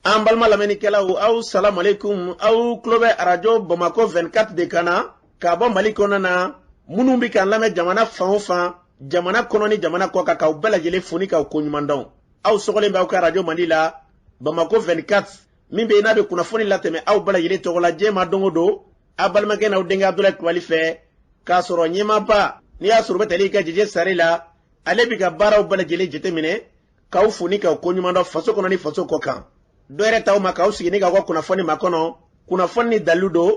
An balima lamɛnnikɛlaw, aw salamu aleykum. Aw tulo bɛ Arajo Bamakɔ 24 de kan na k'a bɔ Mali kɔnɔna na. Minnu bɛ k'an lamɛn jamana fan o fan, jamana kɔnɔ ni jamana kɔ kan, k'aw bɛɛ lajɛlen fo ni k'aw koɲuman dɔn. Aw sɔgɔlen bɛ aw ka arajo mandi la, Bamakɔ 24, min bɛ yen n'a bɛ kunnafoni latɛmɛ aw bɛɛ lajɛlen tɔgɔ la diɲɛ ma don o don, aw balimakɛ n'aw denkɛ Abudulayi Kulubali fɛ, k'a sɔrɔ ɲɛmaaba n'i y'a sɔrɔ u bɛ tali kɛ Jeje Sare la, ale bɛ ka baaraw bɛɛ lajɛlen jateminɛ, k'aw fo ni k'aw koɲuman dɔn faso kɔnɔ ni faso kɔ kan. Dɔ yɛrɛ t'aw ma k'aw sigi ni k'aw ka kunnafoni makɔnɔ, kunnafoni ni dalilu don,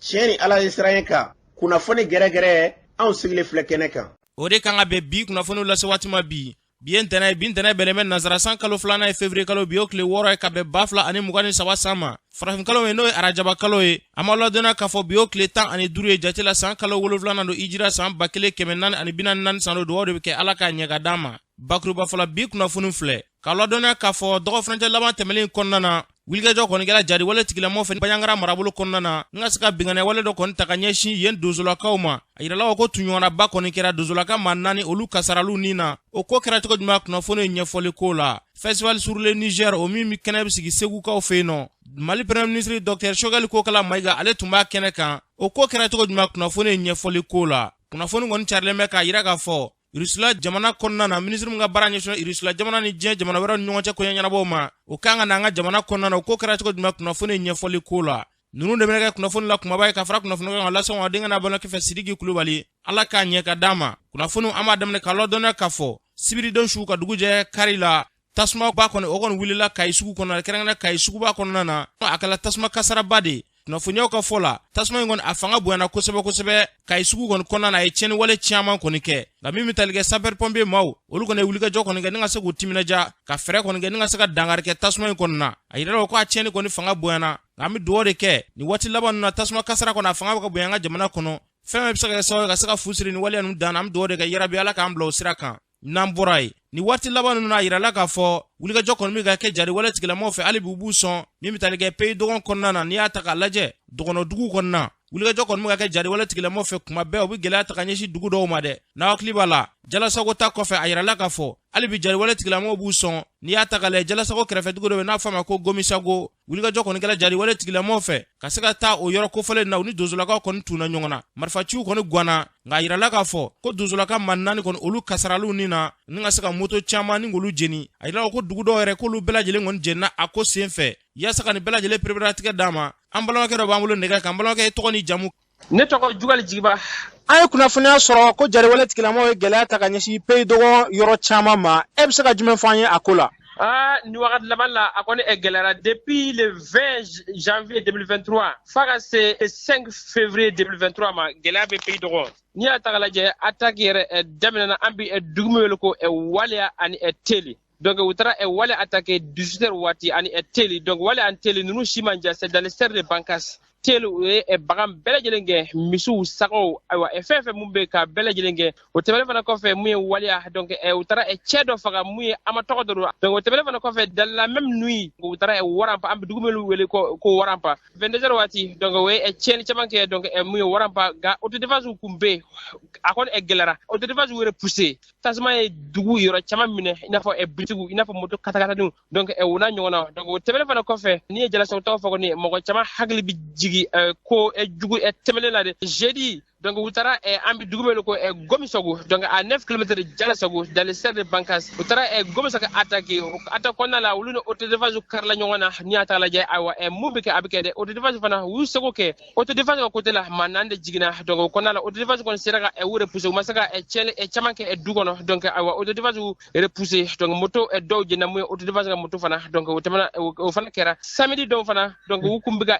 tiɲɛ ni Ala ye siran kan, kunnafoni gɛrɛgɛrɛ, anw sigilen filɛ kɛnɛ kan. O de kan ka bɛn bi kunnafoniw lase waati ma bi. Bi ye ntɛnɛn ye, bi ntɛnɛn bɛnnen bɛ nansara san kalo filanan ye, février kalo, bi o tile 6 ye, ka bɛn 2023 san ma. Farafin kalo min n'o ye arajaba kalo ye, an b'a ladɔnniya k'a fɔ bi o tile 15 ye jate la, san kalo wolonwulanan don, ijira san 1444 san don. Dugawu de bɛ kɛ Ala k'a ɲɛ ka d'an ma. Bakuruba fɔlɔ, bi kunnafoni filɛ k'a ladɔnniya k'a fɔ dɔgɔ furancɛ laban tɛmɛlen kɔnɔna na, wulikajɔ kɔni kɛra jariwale tigilamɔgɔw fɛ Banjagara marabolo kɔnɔna na, n ka se ka binkanni wale dɔ kɔni ta ka ɲɛsin yen donsolakaw ma. A yirala ko tunɲɔgɔnnaba kɔni kɛra donsolaka maa naani, olu kasaraliw ni na. O ko kɛra cogo jumɛn? Kunnafoni ye ɲɛfɔli ko la. Festival sur le Niger, o min kɛnɛ bɛ sigi Segukaw fɛ yen nɔ, Mali Premier ministre Docteur Choguel Kokala Mayiga, ale tun b'a kɛnɛ kan. O ko kɛra cogo jumɛn? Kunnafoni ye ɲɛfɔli ko la. Kunnafoni kɔni carilen bɛ k'a yira k'a fɔ Irisila jamana kɔnɔna na, minisiri min ka baara ɲɛsin Irisila jamana ni diɲɛ jamana wɛrɛw ni ɲɔgɔn cɛ koɲɛ ɲɛnabɔw ma, o kan ka na an ka jamana kɔnɔna na. O ko kɛra cogo jumɛn? Kunnafoni ɲɛfɔli ko la. Ninnu de bɛna kɛ kunnafoni la kumaba ye ka fara kunnafoni kan lase aw denkɛ n'a balimakɛ fɛ, Sidiki Kulubali. Ala k'a ɲɛ ka d'an ma. Kunnafoni an b'a daminɛ k'a ladɔnniya k'a fɔ sibiridon su ka dugu jɛ kari la, tasuma ba kɔni o kɔni wulila Kayi sugu kɔnɔ, kɛrɛnkɛrɛnnenya Kayi suguba kɔnɔna na. A kɛla tasuma kasaraba de ye. Kunnafoniyaw ka fɔ la, tasuma in kɔni a fanga bonyana kosɛbɛ kosɛbɛ Kayi sugu kɔni kɔnɔna na, a ye tiɲɛni wale caman kɔni kɛ. Nka min bɛ tali kɛ sapeur pompier maaw, olu kɔni ye wulikajɔ kɔni kɛ ni ka se k'u timinadiya ka fɛɛrɛ kɔni kɛ ni ka se ka dankari kɛ tasuma in kɔni na. A yirala ko a tiɲɛni kɔni fanga bonyana, nka an bɛ dugawu de kɛ nin waati laban ninnu na, tasuma kasara kɔni a fanga bɛ ka bonya an ka jamana kɔnɔ. Fɛn bɛɛ bɛ se ka kɛ sababu ye ka se ka fu siri ni waleya ninnu dan na. An bɛ dugawu de kɛ yarabi, Ala k'an bila o sira kan. N'an bɔra yen, ni waati laban ninnu, a yirala k'a fɔ wulikajɔ kɔni bɛ ka kɛ jari wale tigilamɔgɔw fɛ, hali bi u b'u sɔn. Min bɛ tali kɛ Pays Dogon kɔnɔna na, n'i y'a ta k'a lajɛ dɔgɔnɔdugu kɔnɔna na, wulikajɔ kɔni bɛ ka kɛ jari wale tigilamɔgɔw fɛ kuma bɛɛ, u bɛ gɛlɛya ta ka ɲɛsin dugu dɔw ma dɛ. N'a hakili b'a la, Jalasago ta kɔfɛ, a yirala k'a fɔ hali bi jari wale tigilamɔgɔw b'u sɔn. N'i y'a ta k'a lajɛ, Jalasago kɛrɛfɛ dugu dɔ bɛ, n'a fɔ a ma ko Gomisago, wulikajɔ kɔni kɛra jari wale tigilamɔgɔw fɛ ka se ka taa o yɔrɔ kofɔlen na. U ni donsolakaw kɔni tunna ɲɔgɔn na, marifaciw kɔni ganna. Nka a yirala k'a fɔ ko donsolaka maa naani kɔni, olu kasaraliw ni na ni ka se ka moto caman ni k'olu jeni. A yirala ko dugu dɔw yɛrɛ, k'olu bɛɛ lajɛlen kɔni jenina a ko sen fɛ. Yaasa ka nin bɛɛ lajɛlen pereperelatigɛ d'a ma, an balimakɛ dɔ b'an bolo nɛgɛ kan. Balimakɛ, tɔgɔ ni jamu? Ne tɔgɔ Jugali Jigiba. An ye kunnafoniya sɔrɔ ko jariwale tigilamɔgɔw ye gɛlɛya ta ka ɲɛsin Pays Dogon yɔrɔ caman ma. E bɛ se ka jumɛn fɔ an ye a ko la? Aa, ni wagati laban la, a kɔni gɛlɛyara depuis le 20 janvier 2023 f'a ka se 5 février 2023 ma. Gɛlɛya bɛ Pays Dogon. N'i y'a ta k'a lajɛ, attaque yɛrɛ daminɛna an bi dugu min wele ko Waleya ani Teli. Donc u taara Wale attaqué 18 heures waati ani Teli. Donc Wale ani Teli ninnu si man jan, c'est dans le cercle de Bankas. Teli, u ye bagan bɛɛ lajɛlen gɛn, misiw, sagaw, ayiwa, fɛn fɛn mun bɛ ka bɛɛ lajɛlen gɛn. O tɛmɛnen fana kɔfɛ, mun ye Waleya, donc u taara cɛ dɔ faga, mun ye ama tɔgɔ dɔ don. Donc o tɛmɛnen fana kɔfɛ, dans la même nuit, u taara Waranpa, an bɛ dugu min wele ko Waranpa, 22 heures waati. Donc o ye tiɲɛni caman kɛ. Donc mun ye Waranpa, nka autodéfense kun bɛ yen, a kɔni gɛlɛyara, autodéfense repoussé. Tasuma ye dugu yɔrɔ caman minɛ, i n'a fɔ bitigiw, i n'a fɔ moto katakataniw, donc o n'a ɲɔgɔnna. Donc o tɛmɛnen fana kɔfɛ, n'i ye Jalasago tɔgɔ fɔ kɔni, mɔgɔ caman hakili bɛ jigin ko jugu tɛmɛnen la dɛ, jeudi. Donc u taara an bɛ dugu min ko Gomisago, donc à 9 km de Jalasago, dans le cercle de Bankas, u taara Gomisago attaqué. Attaque kɔnɔna la, olu ni autodéfense karila ɲɔgɔn na. N'i y'a ta lajɛ, ayiwa, mun bɛ kɛ, a bɛ kɛ dɛ. Autodéfense fana u y'u seko kɛ. Autodéfense ka côté la, maa naani de jiginna. Donc o kɔnɔna la, autodéfense kɔni sera ka u repousser, u ma se ka tiɲɛni caman kɛ du kɔnɔ. Donc ayiwa, autodéfense repousser, donc moto dɔw jenina, mun ye autodéfense ka moto fana. Donc o tɛmɛna, o fana kɛra samedi dɔw fana. Donc u kun bɛ ka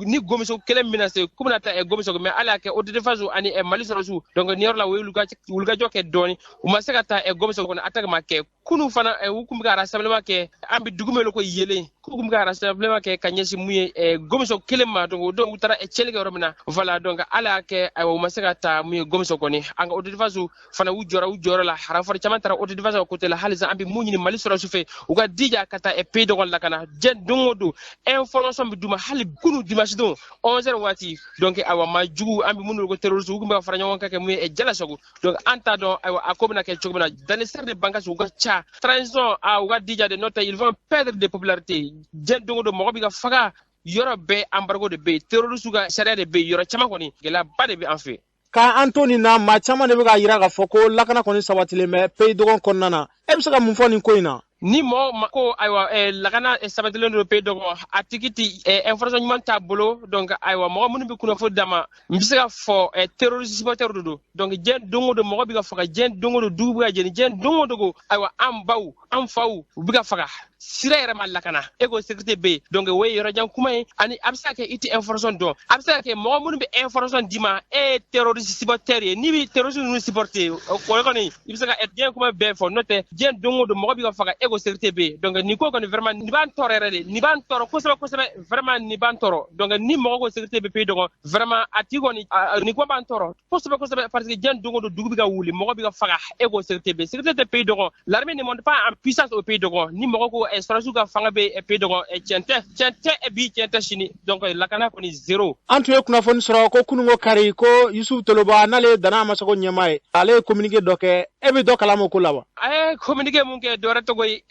ni Gomisago kelen menacé k'u bɛna taa Gomisago, mais ala y'a kɛ autodéfense ani Mali sɔrɔsiw, donc nin yɔrɔ la, u ye wulikajɔ kɛ dɔɔni, u ma se ka taa Gomisago kɔnɔ, attaque ma kɛ. Kunu fana, u kun bɛ ka rassemblement kɛ, an bɛ dugu min ko Yelen, k'u kun bɛ ka rassemblement kɛ ka ɲɛsin mun ye Gomisago kelen ma. Donc o don, u taara tiɲɛni kɛ yɔrɔ min na, voilà. Donc ala y'a kɛ, ayiwa, u ma se ka taa mun ye Gomisago kɔni. An ka autodéfense fana, u jɔra u jɔyɔrɔ la, renfort caman taara autodéfense ka côté la. Halisa an bɛ mun ɲini Mali sɔrɔsiw fɛ? U ka dija ka taa Pays Dogon lakana. Diɲɛ don o don, information bɛ d'u ma. Hali kunu dimanche don 11 heures waati, donc ayiwa, maa jugu, an bɛ minnu ko ko terroriste u tun bɛ ka fara ɲɔgɔn kan kɛ mun ye Jalasagu. Donc an t'a dɔn ayiwa a ko bɛna kɛ cogo min na. Dans le cercle de Bankass u ka ca. Transition a u ka dija de, n'o tɛ ils vont perdre de popularité. Diɲɛ don o don mɔgɔ bɛ ka faga yɔrɔ bɛɛ, embargo de bɛ yen, terroriste ka sariya de bɛ yen yɔrɔ caman kɔni, gɛlɛyaba de bɛ an fɛ. K'an to nin na, maa caman de bɛ k'a yira k'a fɔ ko lakana kɔni sabatilen bɛ Pays Dogon kɔnɔna na. E bɛ se ka mun fɔ nin ko in na? Ni mɔgɔ ma ko ayiwa lakana sabatilen don Pays Dogon, a tigi ti information ɲuman t'a bolo. Donc ayiwa mɔgɔ minnu bɛ kunnafoni d'a ma, n bɛ se ka fɔ terroriste supporter de don. Donc diɲɛ don o don mɔgɔ bɛ ka faga, diɲɛ don o don dugu bɛ ka jeni, diɲɛ don o don ayiwa an baw an faw u bɛ ka faga, sira yɛrɛ ma lakana, e ko sécurité bɛ yen. Donc o ye yɔrɔjan kuma ye. Ani a bɛ se ka kɛ i tɛ information dɔn, a bɛ se ka kɛ mɔgɔ minnu bɛ information d'i ma, e ye terroriste supporter ye, n'i bɛ terroriste ninnu supporter, o kɔni i bɛ se ka diɲɛ kuma bɛɛ fɔ. N'o tɛ diɲɛ don o don mɔgɔ bɛ ka faga, e ko sécurité bɛ yen. Donc nin ko kɔni vraiment nin b'an tɔɔrɔ yɛrɛ de, nin b'an tɔɔrɔ kosɛbɛ kosɛbɛ, vraiment nin b'an tɔɔrɔ. Donc ni mɔgɔ ko sécurité bɛ Pays Dogon, vraiment a tigi kɔni nin ko b'an tɔɔrɔ kosɛbɛ kosɛbɛ, parce que diɲɛ don o don dugu bɛ ka wuli, mɔgɔ bɛ ka faga, e ko sécurité bɛ yen. Sécurité tɛ Pays Dogon, l'armée ne monte pas en puissance au Pays Dogon. Ni mɔgɔ ko sɔrɔdasiw ka fanga bɛ Pays Dogon, tiɲɛ tɛ, tiɲɛ tɛ bi, tiɲɛ tɛ sini. Donc lakana kɔni zéro. An tun ye kunnafoni sɔrɔ ko kununko kari ko Yusuf Toloba, n'ale ye Dana Amasago ɲɛmaa ye, ale ye communiqué dɔ kɛ. E bɛ dɔ kalama o ko la wa? A ye communiqué mun kɛ, dɔwɛrɛ tɔgɔ ye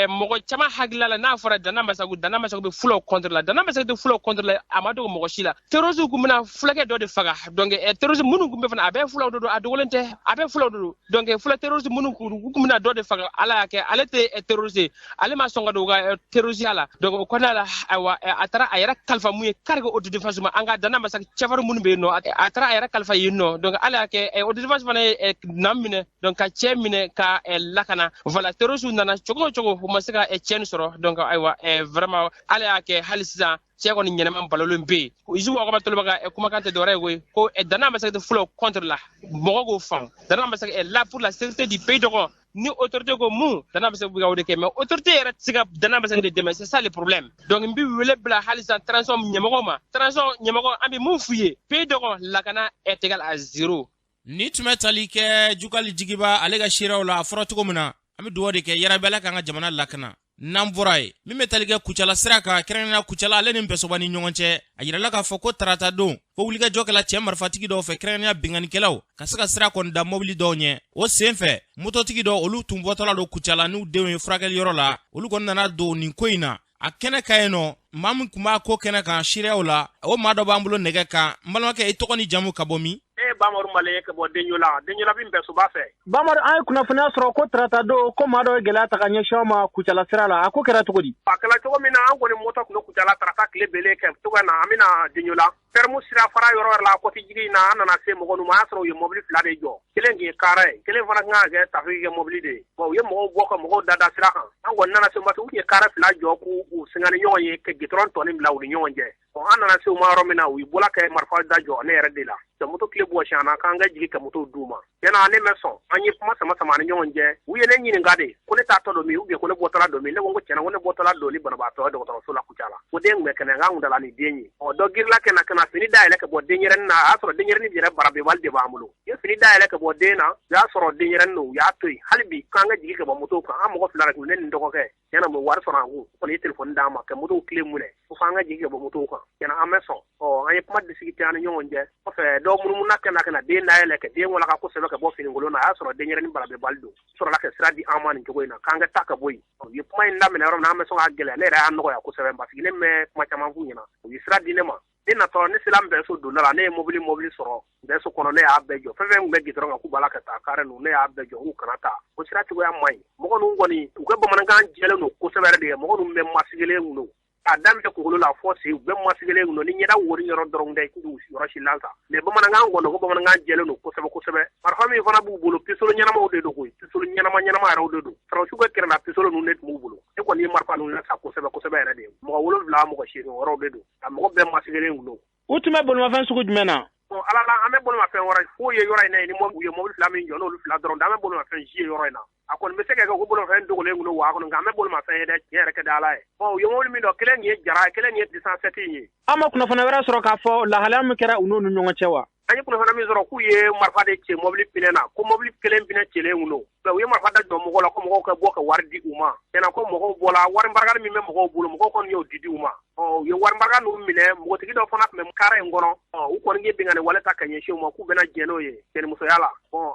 mɔgɔ caman hakilila la n'a fɔra Dana Amasago, Dana Amasago bɛ fulaw contre la. Dana Amasago tɛ fulaw contre la, a ma dogo mɔgɔ si la. Terroriste kun bɛna fulakɛ dɔ de faga. Donc terroriste minnu kun bɛ fana, a bɛɛ fulaw de don, a dogolen tɛ, a bɛɛ fulaw de don. Donc fula terroriste minnu kun bɛna dɔ de faga, Ala y'a kɛ ale tɛ terroriste, ale ma sɔn ka don u ka terroriste la. Donc o kɔnɔna la ayiwa a taara a yɛrɛ kalifa mun ye Karike autodéfense ma, an ka Dana Amasago cɛfarin minnu bɛ yen nɔ, a taara a yɛrɛ kalifa yen nɔ. Donc Ala y'a kɛ autodéfense fana ye na minɛ, donc ka cɛ minɛ ka lakana. Voilà, terroriste nana cogo o cogo, u ma se ka cɛ nin sɔrɔ. Donc ayiwa vraiment Ala y'a kɛ hali sisan cɛ kɔni ɲɛnɛma balolen bɛ yen. Yusufu Wakaba Toloba ka kumakan tɛ dɔwɛrɛ ye koyi, ko Dana Amasago tɛ fulaw contre la, mɔgɔ k'o faamu. Dana Amasago est là pour la sécurité du Pays Dogon. Ni autorité ko mun, Dana Amasago bɛ ka o de kɛ, mais autorité yɛrɛ tɛ se ka Dana Amasago de dɛmɛ, c'est ça le problème. Donc n bɛ wele bila hali sisan transition ɲɛmɔgɔ ma, transition ɲɛmɔgɔ, an bɛ mun f'u ye? Pays Dogon lakana est égal à zéro. Ni tun bɛ tali kɛ Jukali Jigiba ale ka seerew la, a fɔra cogo min na, an bɛ dugawu de kɛ yarabi Ala k'an ka jamana lakana. N'an bɔra yen, min bɛ tali kɛ Kucala sira kan, kɛrɛnkɛrɛnnenya Kucala ale ni Npɛsoba ni ɲɔgɔn cɛ, a yirala k'a fɔ ko tarata don ko wulikajɔ kɛla cɛ marifatigi dɔw fɛ, kɛrɛnkɛrɛnnenya binkannikɛlaw, ka se ka sira kɔni da mɔbili dɔw ɲɛ. O sen fɛ, mototigi dɔw, olu tun bɔtɔla don Kucala n'u denw ye furakɛliyɔrɔ la, olu kɔni nana don nin ko in na a kɛnɛ ka yen nɔ. Maa min tun b'a ko kɛnɛ kan seereyaw la, o maa dɔ b'an bolo nɛgɛ kan. N balimakɛ, i tɔgɔ ni jamu, ka bɔ min? Ne ye Bamaru Male ye ka bɔ Denjola. Denjola bɛ Npɛsoba fɛ. Bamaru, an ye kunnafoniya sɔrɔ ko tarata don ko maa dɔ ye gɛlɛya ta ka ɲɛsin aw ma Kucala sira la. A ko kɛra cogo di? A kɛra cogo min na, an kɔni moto tun bɛ Kucala tarata tile belen kɛ cogo na, an bɛna Denjola. Ferme sira fara yɔrɔ yɛrɛ la, kɔti jigi in na, an nana se mɔgɔ ninnu ma, a y'a sɔrɔ u ye mobili fila de jɔ. Kelen tun ye kaara ye, kelen fana kan ka kɛ tafiki kɛ mobili de ye. Bon, u ye mɔgɔw bɔ ka mɔgɔw da sira kan. An kɔni nana se u ma, u tun ye kaara fila jɔ k'u singa ni ɲɔgɔn ye ka gitɔrɔn tɔnin bila u ni ɲɔgɔn cɛ. An nana se u ma yɔrɔ min na, u bɔra kɛ marifa da jɔ ne yɛrɛ de la. Ka moto clé bɔsi an na k'an ka jigin ka moto d'u ma. Tiɲɛna ne mɛ sɔn, an ye kuma sama sama ni ɲɔgɔn cɛ. U ye ne ɲininka de ko ne taatɔ don min ou bien ko ne bɔtɔla don min. Ne ko ko tiɲɛna ko ne bɔtɔla don ni banabaatɔ ye dɔgɔtɔrɔso la Kucala. Ko den tun bɛ kɛnɛ, k'an kun dala ni den ye. Ɔ dɔ girila kɛ na ka na fini dayɛlɛ ka bɔ denyɛrɛnin na, a y'a sɔrɔ denyɛrɛnin yɛrɛ barabebali de b'an bolo. U ye fini dayɛlɛ ka bɔ den na, u y'a sɔrɔ denyɛrɛnin don, u y'a to yen. Hali bi k'an ka jigin ka bɔ moto kan, an mɔgɔ fila de tun, ne ni n dɔgɔkɛ. Tiɲɛna mu wari sɔrɔ an kun, o kɔni ye telefɔni d'an ma ka motow clé minɛ ko f'an ka jigin ka bɔ motow kan. Tiɲɛna an bɛ sɔn. Ɔ an ye kuma disigi an ni ɲɔgɔn cɛ. Kɔfɛ dɔw munumuna kɛ na ka na den dayɛlɛ ka den walaka kosɛbɛ ka bɔ finikolon na, a y'a sɔrɔ denyɛrɛnin barabebali don. Sɔrɔla ka sira di an ma nin cogo in na k'an ka taa ka bɔ yen. U ye kuma in daminɛ yɔrɔ min na, an bɛ sɔn k'a gɛlɛya, ne yɛrɛ y'a nɔgɔya kosɛbɛ parce que ne mɛ kuma caman f'u ɲɛna. U ye sira di ne ma. Ne natɔ, ne sera Npɛso donda la, ne ye mobili sɔrɔ Npɛso kɔnɔ, ne y'a bɛɛ jɔ. Fɛn fɛn tun bɛ gidɔrɔn kan k'u b'a la ka taa kare ninnu, ne y'a bɛɛ jɔ k'u kana taa. Ko sira cogoya man ɲi. Mɔgɔ ninnu kɔni, u ka bamanankan jɛlen don kosɛbɛ yɛrɛ de. Mɔgɔ ninnu bɛɛ masigilen don. K'a daminɛ kunkolo la fɔ sen, u bɛɛ masigilen don. Ni ɲɛda wori yɔrɔ dɔrɔn tɛ, i t'u yɔrɔ si lansa. Mais bamanankan kɔni, ko bamanankan jɛlen don kosɛbɛ kosɛbɛ. Marifa min fana b'u bolo, pisolo ɲɛnamaw de don koyi. Pisolo ɲɛnama ɲɛnama yɛrɛw de don. Sɔrɔdasiw ka kɛrɛla pisolo ninnu de tun b'u bolo. Ne kɔni ye marifa ninnu lasa kosɛbɛ kosɛbɛ yɛrɛ de. Mɔgɔ 7, mɔgɔ 8 wɔɔrɔw de don. A mɔgɔ bɛɛ masigilen don. U tun bɛ bolimafɛn sugu jumɛn na? Bon, Ala la, an bɛ bolimafɛn wɛrɛ foyi ye yɔrɔ in na yen, ni u ye mobili fila min jɔ, n'olu fila dɔrɔn, an bɛ bolimafɛn si ye yɔrɔ in na. A kɔni bɛ se ka kɛ ko bolimafɛn dogolen kun don wa kɔnɔ, nka an bɛ bolimafɛn ye dɛ, tiɲɛ yɛrɛ ka di Ala ye. Bon, u ye mobili min dɔn, kelen ye jara ye, kelen ye 207 ye. An ma kunnafoniya wɛrɛ sɔrɔ k'a fɔ lahalaya min kɛra u n'u ni ɲɔgɔn cɛ wa? An ye kunnafoniya min sɔrɔ, k'u ye marifa de ci mobili pinɛ na, ko mobili kelen pinɛ cilen kun don. U ye marifa da jɔ mɔgɔw la ko mɔgɔw ka bɔ ka wari di u ma. Tiɲɛna ko mɔgɔw bɔra, wari barikali min bɛ mɔgɔw bolo, mɔgɔw kɔni y'o di u ma. Ɔ U ye warimaraka ninnu minɛ, npogotigi dɔ fana tun bɛ kaara in kɔnɔ. U kɔni ye binkanni wale ta ka ɲɛsin u ma k'u bɛna jɛn n'o ye cɛnimusoya la.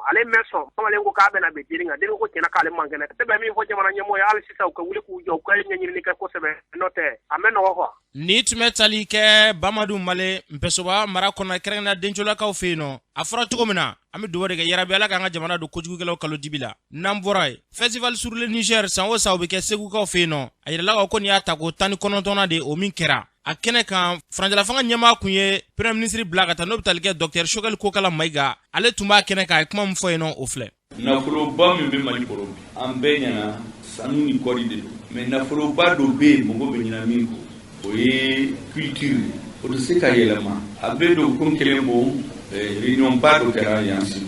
Ale mɛn sɔn, kamalen ko k'a bɛna bin dennin kan, dennin ko tiɲɛna k'ale man kɛnɛ. Ne bɛ min fɔ jamana ɲɛmɔgɔ ye, hali sisan u ka wuli k'u jɔ, u ka ɲɛɲinini kɛ kosɛbɛ, n'o tɛ a mɛ nɔgɔ quoi. Ni tun bɛ tali kɛ Bamadu Male Npɛsoba mara kɔnɔ, kɛrɛnkɛrɛnnenya Dencolakaw fɛ yen nɔ. A fɔra cogo min na, an bɛ dugawu de kɛ yarabi Ala k'an ka jamana don kojugukɛlaw kalo dibi la. N'an bɔra yen, Festival sur le Niger, san o san o bɛ kɛ Segukaw fɛ yen nɔ. A yirala ko nin y'a tako 19nan de, o min kɛra a kɛnɛ kan, furancɛlafanga ɲɛmaa kun ye premier ministre bila ka taa, n'o bɛ tali kɛ docteur Choguel Kokala Mayiga. Ale tun b'a kɛnɛ kan, a ye kuma min fɔ yen nɔ, o filɛ. Nafoloba min bɛ Mali kɔrɔ bi, an bɛɛ ɲɛna sanu ni kɔɔri de don, mais nafoloba dɔ bɛ yen, mɔgɔ bɛ ɲinɛ min kɔ, o ye culture ye. O tɛ se ka yɛlɛma. A bɛ don kun kelen bɔ, réunion ba dɔ kɛra yan Segu,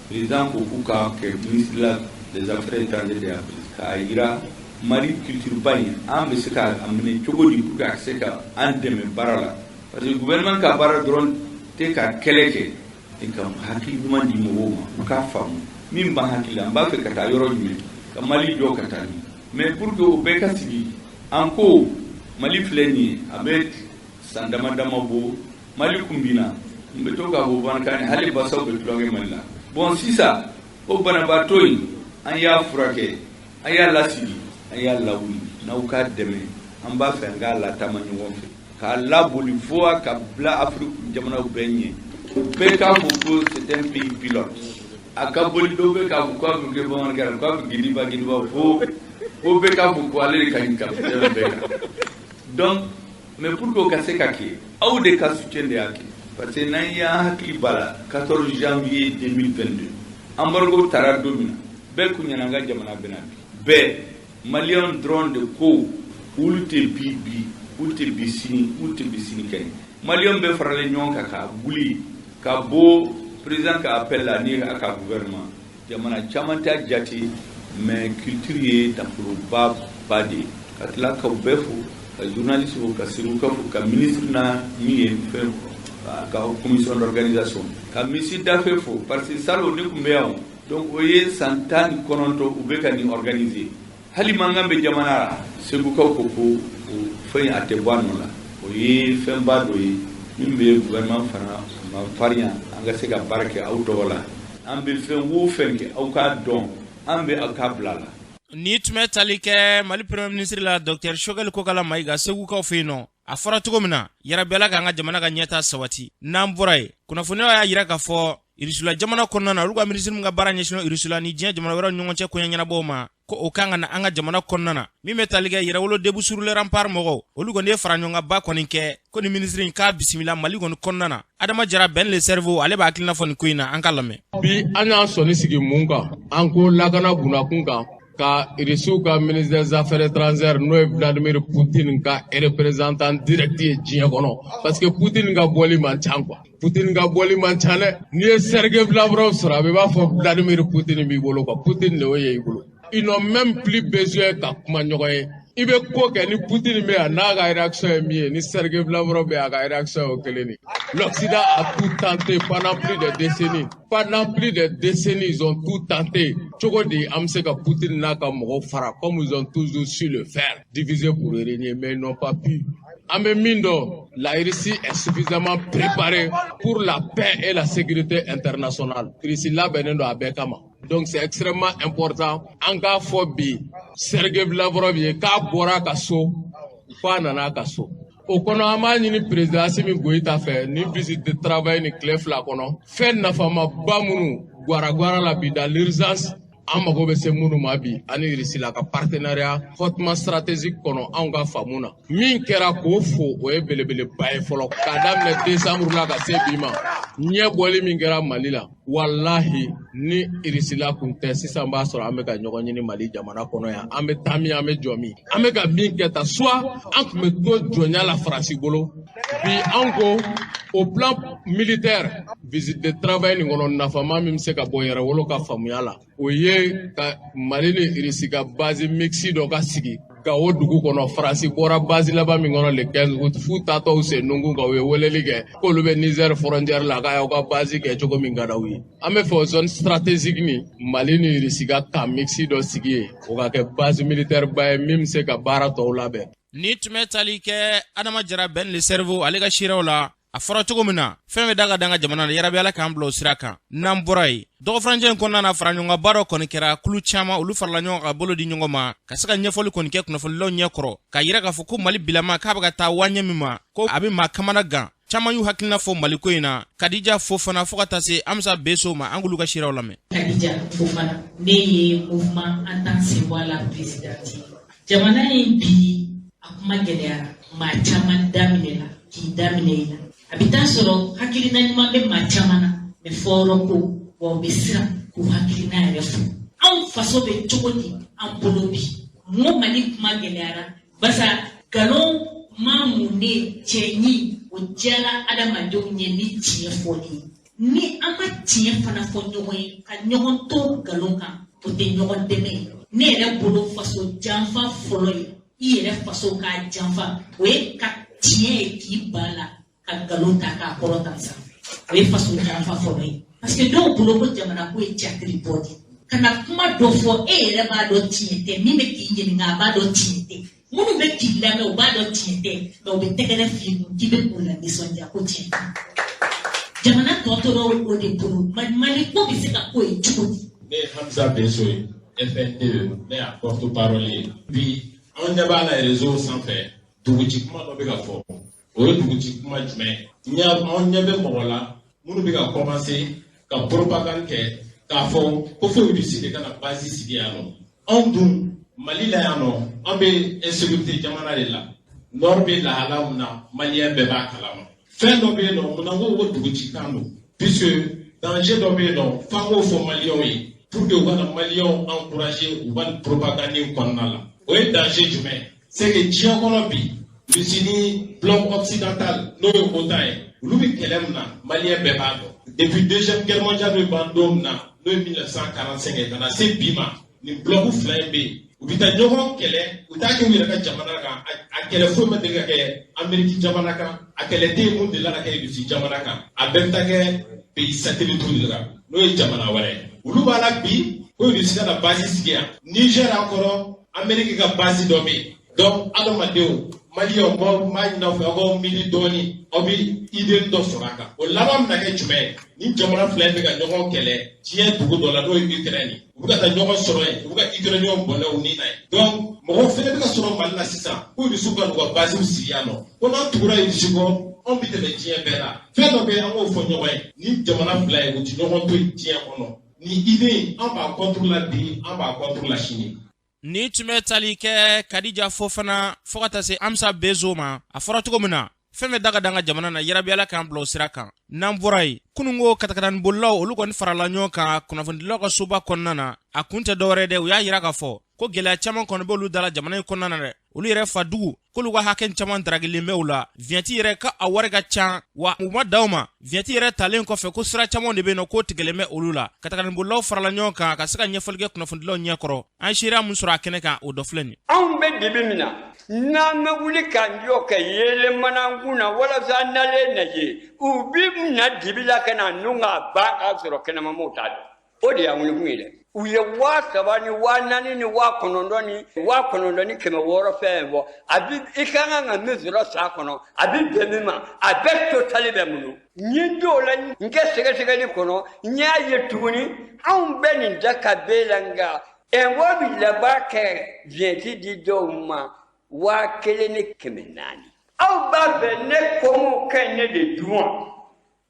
président ko k'u ka kɛ ministre la des affaires étrangères de y'a k'a yira Mali culture ba in, an bɛ se k'a minɛ cogo di pour que a ka se ka an dɛmɛ baara la, parce que gouvernement ka baara dɔrɔn tɛ ka kɛlɛ kɛ, ka hakili ɲuman di mɔgɔw ma, u k'a faamu min b'an hakili la, an b'a fɛ ka taa yɔrɔ jumɛn, ka Mali jɔ ka taa ɲɛ. Mais pour que o bɛɛ ka sigi, an ko Mali filɛ nin ye, a bɛ san dama dama bɔ, Mali kun binna, n bɛ to k'a fɔ bamanankan hali basaw bɛ tulonkɛ Mali la. Bon, sisan o banabaatɔ in, an y'a furakɛ, an y'a lasigi, an y'a lawuli. N'aw k'a dɛmɛ, an b'a fɛ an k'a lataama ɲɔgɔn fɛ, k'a laboli fo a ka bila Afiriki jamanaw bɛɛ ɲɛ, bɛɛ k'a fɔ ko c'est un pays pilote. A ka boli, dɔw bɛ k'a fɔ k'a bɛ kɛ bamanankan na k'a bɛ giniba giniba, fo fo bɛɛ k'a fɔ ko ale de ka ɲi ka tɛmɛ bɛɛ kan. Donc, mais pour que o ka se ka kɛ, aw de ka soutien de y'a kɛ, parce que n'an y'an hakili b'a la, 14 janvier 2022, embargo taara don min na, bɛɛ kun ɲɛna an ka jamana bɛna bi. Bɛɛ maliyɛn dɔrɔn de ko olu tɛ bi bi, olu tɛ bi sini, olu tɛ bi sini kɛnɛ. Maliyɛn bɛɛ faralen ɲɔgɔn kan ka wuli ka bɔ président ka appel la ni a ka gouvernement. Jamana caman t'a jate, mais culture ye nafoloba ba de ye. Ka tila k'aw bɛɛ fo, ka journaliste fo, ka Seguka fo, ka ministre na min ye fɛn, ka commission d'organisation, ka ministre d'affaires fo, parce que salon ne tun bɛ yan. Donc o ye san 19 u bɛ ka nin organiser, hali mankan bɛ jamana la, Segukaw ko ko o fɛn a tɛ bɔ a nɔ la. O ye fɛnba dɔ ye min bɛ gouvernement fana ma farinya, an ka se ka baara kɛ aw tɔgɔ la. An bɛ fɛn o fɛn kɛ, aw k'a dɔn an bɛ aw k'a bila la. Ni tun bɛ tali kɛ Mali premier ministre la, docteur Choguel Kokala Mayiga, Segukaw fɛ yen nɔ. A fɔra cogo min na, yarabi Ala k'an ka jamana ka ɲɛta sabati. N'an bɔra yen, kunnafoniyaw y'a yira k'a fɔ Irisula jamana kɔnɔna na, olu ka minisiri min ka baara ɲɛsinnen Irisula ni diɲɛ jamana wɛrɛw ɲɔgɔn cɛ koɲɛ ɲɛnabɔw ma, ko o kan ka na an ka jamana kɔnɔna na. Min bɛ tali kɛ Yɛrɛwolo Debout sur les Remparts mɔgɔw, olu kɔni ye fara ɲɔgɔnkanba kɔni kɛ ko ni minisiri in k'a bisimila Mali kɔni kɔnɔna na. Adama Jara Ben le Cerveau, ale b'a hakilina fɔ nin ko in na, an ka lamɛn. Bi an y'an sɔnni sigi mun kan? An ko lakana bunakun kan, ka Irisiw ka ministre des affaires étrangères, n'o ye Vladimir Poutine ka représentant direct ye diɲɛ kɔnɔ, parce que Poutine ka bɔli man ca quoi. Poutine ka bɔli man ca dɛ. N'i ye Sergei Lavrov sɔrɔ, a bɛ b'a fɔ Vladimir Poutine b'i bolo quoi. Poutine de y'o ye i bolo. Ils n'ont même plus besoin ka kuma ɲɔgɔn ye. I bɛ ko kɛ ni Poutine bɛ yan, n'a ka réaction ye min ye, ni Sergei Lavrov bɛ yan, a ka réaction ye o kelen de. L'Occident a tout tenté pendant plus de décennies. Pendant plus de décennies, ils ont tout tenté. Cogo di an bɛ se ka Poutine n'a ka mɔgɔw fara, comme ils ont toujours su le faire, diviser pour régner, mais ils n'ont pas pu. An bɛ min dɔn, la Russie est suffisamment préparée pour la paix et la sécurité internationale. Russie labɛnnen don a bɛɛ kama. Donc c'est extrêmement important. An k'a fɔ bi Sergei Lavrov ye k'a bɔra a ka so, f'a nana a ka so. O kɔnɔ, an b'a ɲini président Assimi Goïta fɛ, ni visite de travail ni tile 2 kɔnɔ, fɛn nafamaba minnu gwara-gwara la bi, dans l'urgence, an mago bɛ se minnu ma bi, ani Russie la ka partenariat hautement stratégique kɔnɔ, anw ka faamu na, min kɛra k'o fo, o ye belebeleba ye fɔlɔ. K'a daminɛ décembre la ka se bi ma, ɲɛ bɔli min kɛra Mali la, walahi ni Russie la kun tɛ, sisan b'a sɔrɔ an bɛ ka ɲɔgɔn ɲini Mali jamana kɔnɔ yan. An bɛ taa min, an bɛ jɔ min, an bɛ ka min kɛ tan, soit an tun bɛ to jɔnya la Faransi bolo. Bi an ko au plan militaire, visite de travail nin kɔnɔ, nafama min bɛ se ka bɔ Yɛrɛwolo ka faamuya la, o ye ka Mali ni Irisi ka base mixte dɔ ka sigi Gawo dugu kɔnɔ. Faransi bɔra base laban min kɔnɔ le 15 août, f'u taatɔw sen nunkun kan, u ye weleli kɛ k'olu bɛ Niger frontière la, k'a y'aw ka base kɛ cogo min ka d'aw ye. An bɛ fɛ o zone stratégique ni Mali ni Irisi ka camp mixte dɔ sigi yen, o ka kɛ base militaire ba ye min bɛ se ka baara tɔw labɛn. Ni tun bɛ tali kɛ Adama Jara Ben le cerveau ale ka seerew la, a fɔra cogo min na, fɛn bɛ da ka dan ka jamana na, yarabi Ala k'an bila o sira kan. N'an bɔra yen, dɔgɔfurancɛ in kɔnɔna na, faraɲɔgɔnkanba dɔ kɔni kɛra. Kulu caman, olu farala ɲɔgɔn kan ka bolo di ɲɔgɔn ma ka se ka ɲɛfɔli kɔni kɛ kunnafonidilaw ɲɛ kɔrɔ, k'a yira k'a fɔ ko Mali bilama k'a bɛ ka taa waɲɛ min ma, ko a bɛ maa kamana gan. Caman y'u hakilina fɔ Maliko in na. Kadija Fofana fo ka taa se Amsa Beso ma, an k'olu ka seerew lamɛn. Kadija Fofana, ne ye mouvement An t'an sen bɔ a la présidente ye. Jamana in bi, a kuma gɛlɛyara, maa caman daminɛla k'i daminɛ i la. A bɛ taa sɔrɔ hakilina ɲuman bɛ maa caman na, mais fɔyɔrɔ ko wa, u bɛ siran k'u hakilina yɛrɛ fɔ. Anw faso bɛ cogo di an bolo bi? N ko Mali kuma gɛlɛyara barisa nkalon ma mun ne cɛɲi o diyara adamadenw ye ni tiɲɛ fɔli ye. Ni an ma tiɲɛ fana fɔ ɲɔgɔn ye ka ɲɔgɔn to nkalon kan, o tɛ ɲɔgɔn dɛmɛ ye. Ne yɛrɛ bolo, faso janfa fɔlɔ ye i yɛrɛ faso k'a janfa, o ye ka tiɲɛ ye k'i ba la ka nkalon ta k'a kɔrɔta sanfɛ, o ye faso janfa fɔlɔ ye. Parce que dɔw bolo ko jamana ko ye catiri bɔ de, ka na kuma dɔ fɔ, e yɛrɛ b'a dɔn tiɲɛ tɛ. Min bɛ k'i ɲininka, a b'a dɔn tiɲɛ tɛ. Minnu bɛ k'i lamɛn, u b'a dɔn tiɲɛ tɛ, mais u bɛ tɛgɛrɛ f'i kun k'i bɛ k'u la nisɔndiya ko tiɲɛ tɛ. Jamana tɔ tora o de bolo. Mali ko bɛ se ka ko ye cogo di? Ne ye Hamza Beso ye, FNDE, ne y'a porte parole ye. Bi, an ɲɛ b'a la réseau sanfɛ, duguci kuma dɔ bɛ ka fɔ. O ye duguci kuma jumɛn ye? An ɲɛ bɛ mɔgɔ la minnu bɛ ka commencer ka propagande kɛ k'a fɔ ko fo Russie de ka na base sigi yan nɔ. Anw dun Mali la yan nɔ, an bɛ insécurité jamana de la. Nord bɛ lahala min na, malien bɛɛ b'a kalama. Fɛn dɔ bɛ yen nɔ, munna ko ko dugucikan don? Puisque danger dɔ bɛ yen nɔ, f'an k'o fɔ maliyɛnw ye pour que u kana maliyɛnw encourager u ka nin propagande in kɔnɔna la. O ye danger jumɛn ye? C'est que diɲɛ kɔnɔ bi, Russie ni bloc occidental, n'o ye OTAN ye, olu bɛ kɛlɛ min na, maliyɛn bɛɛ b'a dɔn. Depuis Deuxième Guerre mondiale bɛ ban don min na, n'o ye 1945 ye, ka na se bi ma, nin bloc fila in bɛ yen, u bɛ taa ɲɔgɔn kɛlɛ, u t'a kɛ u yɛrɛ ka jamana kan. A kɛlɛ foyi ma deli ka kɛ Amérique jamana kan, a kɛlɛ tɛ yen mun delila ka kɛ Russie jamana kan. A bɛɛ bɛ taa kɛ pays satellite de kan, n'o ye jamana wɛrɛ ye. Olu b'a la bi ko Russie ka na base sigi yan. Niger kɔrɔ, Amérique ka base dɔ bɛ yen. Donc adamadenw, maliyɛnw, n b'a ɲini aw fɛ, aw k'aw miiri dɔɔni, aw bɛ idée dɔ sɔrɔ a kan. O laban bɛna kɛ jumɛn ye? Ni jamana fila in bɛ ka ɲɔgɔn kɛlɛ diɲɛ dugu dɔ la, n'o ye Ukraine ye, u bɛ ka taa ɲɔgɔn sɔrɔ yen, u bɛ ka Ukrainien bɔnɛ u ni na ye. Donc mɔgɔw fɛnɛ bɛ ka sɔrɔ Mali la sisan ko Russiw ka n'u ka basew sigi yan nɔ, ko n'an tugura Russie kɔ, anw bɛ tɛmɛ diɲɛ bɛɛ la. Fɛn dɔ bɛ yen, an k'o fɔ ɲɔgɔn ye: ni jamana fila ye, u ti ɲɔgɔn to yen diɲɛ kɔnɔ. Ni idée in, an b'a contre la bi, an b'a contre la sini. Ni tun bɛ tali kɛ Kadija Fofana fo ka taa se Amsa Bezo ma, a fɔra cogo min na, fɛn bɛ da ka dan ka jamana na, yarabi Ala k'an bila o sira kan. N'an bɔra yen, kununko katakatani bolilaw, olu kɔni farala ɲɔgɔn kan kunnafonidilaw ka soba kɔnɔna na. A kun tɛ dɔwɛrɛ dɛ, u y'a yira k'a fɔ ko gɛlɛya caman kɔni b'olu dala jamana in kɔnɔna na dɛ. Olu yɛrɛ fa dugu k'olu ka hakɛ caman daragilen bɛ u la. Vignette yɛrɛ ka a wari ka ca wa, u ma da u ma. Vignette yɛrɛ talen kɔfɛ, ko sira caman de bɛ yen nɔ k'o tigɛlen bɛ olu la. Katakatani farala ɲɔgɔn kan ka se ka ɲɛfɔli kɛ kunnafonidilaw ɲɛkɔrɔ. An seereya mun sɔrɔ a kɛnɛ kan, o dɔ filɛ nin. Anw bɛ dibi min na, n'an bɛ wuli k'an jɔ ka yeelen mana kun na walasa an nalen lajɛ, u bi na dibi la ka na nun k'a ban k'a sɔrɔ kɛnɛmamɔgɔw t'a dɔn. O de y'an wulikun ye dɛ. U ye 3000 ni 4000 ni 9000 ni 9600 fɛn fɔ. A bi i ka kan ka min sɔrɔ san kɔnɔ, a bi bɛn min ma, a bɛɛ totali bɛ mun n ye n t'o la. N kɛ sɛgɛsɛgɛli kɔnɔ, n y'a ye tuguni, anw bɛ nin da ka bɛɛ la, nka ɛnbɔ bi laban kɛ vignette di dɔw ma 1400. Aw b'a fɛ ne kɔmɔ kɛ ne de dun wa,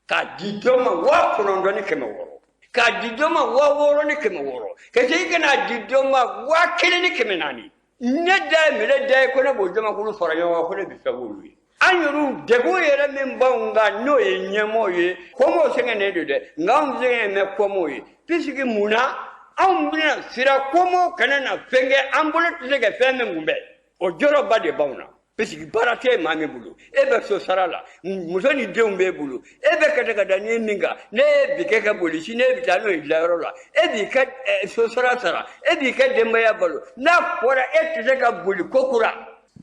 k'a di dɔ ma 9600, k'a di dɔ ma 6600, ka segin ka n'a di dɔ ma 1400? Ne da ye minɛ da ye ko ne b'o jamakulu fara ɲɔgɔn kan, ko ne bɛ fɛn k'olu ye. An yɛrɛw degun yɛrɛ min b'anw kan, n'o ye ɲɛmɔgɔ ye, kɔmɔw sɛgɛnnen don dɛ, nka anw sɛgɛnnen bɛ kɔmɔw ye, puisque mun na anw bɛna sira kɔmɔw kana na fɛn kɛ an bolo tɛ se ka fɛn min kunbɛn. O jɔrɔba de b'anw na, puisque baara tɛ maa min bolo, e bɛ so sara la, muso ni denw b'e bolo, e bɛ ka ka da ni min kan, ne ye bi kɛ ka boli, sini e bɛ taa n'o ye dilanyɔrɔ la, e b'i ka so sara sara, e b'i ka denbaya balo. N'a fɔra e tɛ se ka boli ko kura,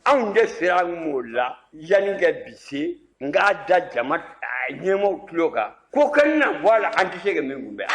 anw de sera m'o la yanni ka bi se. N k'a da jama ɲɛmɔgɔw tulo kan ko ka na bɔ a la, an tɛ se ka min kunbɛn.